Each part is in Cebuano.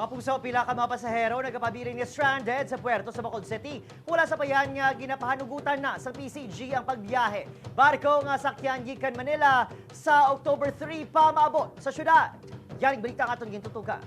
Mga puso, pila ka mga pasahero nagapabilin nga stranded sa puerto sa Bacolod City. Wala sa payan nga ginapahanugutan na sa PCG ang pagbiyahe. Barko nga sakyan gikan Manila sa October 3 pa maabot sa syudad. Yan ang balita nga atong gintutukan.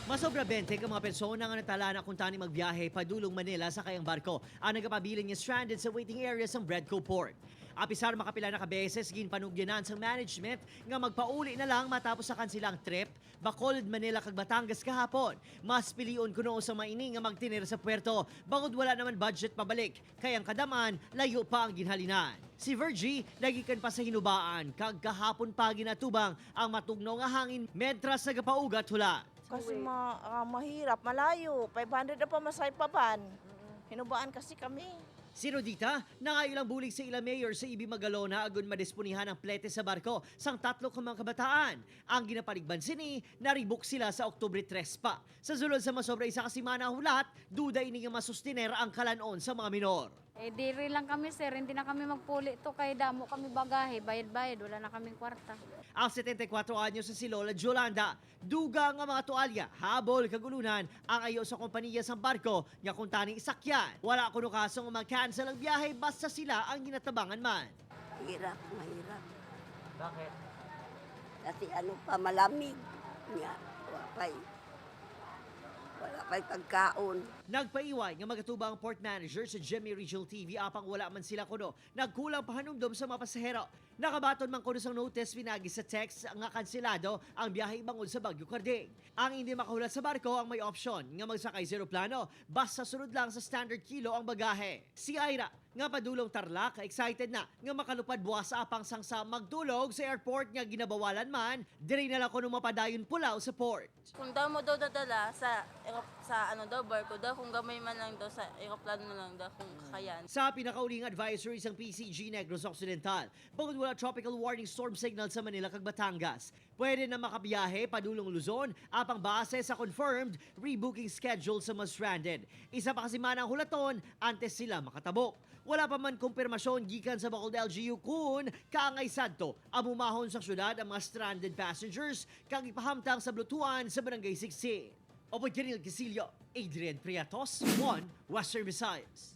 Masobra 20 ka mga persona nga natala na kung tani magbiyahe padulong Manila sa kayang barko ang nagapabilin nga stranded sa waiting area sa Bredco Port. Apisar makapila na ka beses ginpanugyanan sa management nga magpauli na lang matapos sa kansilang trip Bacolod, Manila kag Batangas kahapon. Mas pilion kuno sa maini nga magtinir sa puerto bangod wala naman budget pabalik kay ang kadaman layo pa ang ginhalinan. Si Virgie nagikan pa sa Hinubaan kag kahapon pa ginatubang ang matugnaw nga hangin mentras nagapaugat hula. Kasi mahirap, malayo. 500 na pamasahe pa van. Hinubaan kasi kami. Si Rodita, nangailang bulig sa ila mayor sa Ibi Magalona agon madisponihan ang plete sa barko sang tatlo ka mga kabataan. Ang ginapaligban sini, naribok sila sa Oktubre 3 pa. Sa sulod sa masobra isa ka semana hulat, duda ini nga masustiner ang kalanon sa mga minor. Eh, diri lang kami, sir. Hindi na kami magpuli to kay damo kami bagahe. Bayad-bayad. Wala na kaming kwarta. Ang 74 anyo sa si Lola Jolanda, duga nga mga tualya, habol kagulunan ang ayo sa kompanya sa barko nga kung tani isakyan. Wala kuno kaso nga mag-cancel ang biyahe basta sila ang ginatabangan man. Hirap, mahirap. Bakit? Kasi ano pa, malamig. Nga, wala pa'y pagkaon. Nagpaiway nga magatubang ang port manager sa Jimmy Regional TV apang wala man sila kuno. Nagkulang pahanumdom sa mga pasahero. Nakabaton man kuno sang notice pinagi sa text nga kanselado ang biyahe bangod sa Bagyo Carding. Ang hindi makahulat sa barko ang may option nga magsakay sa eroplano basta sunod lang sa standard kilo ang bagahe. Si Ira nga padulong Tarlac, excited na nga makalupad buwas apang sangsa magdulog sa airport nga ginabawalan man, diri na lang kuno mapadayon pulaw sa port. Kung daw mo daw dadala sa ano daw barko daw, kung gamay man lang daw, sa eroplano na lang daw kung kakayan. Sa pinakauling advisory sang PCG Negros Occidental, bukod wala tropical warning storm signal sa Manila kag Batangas. Pwede na makabiyahe padulong Luzon apang base sa confirmed rebooking schedule sa mga stranded. Isa pa kasi man ang hulaton antes sila makatabok. Wala pa man kumpirmasyon gikan sa Bacolod LGU kun kaangay sadto amumahon sa syudad ang mga stranded passengers kag ipahamtang sa blutuan sa Barangay 16. Opo Janil Casillo, Adrian Priatos, 1 Western Visayas.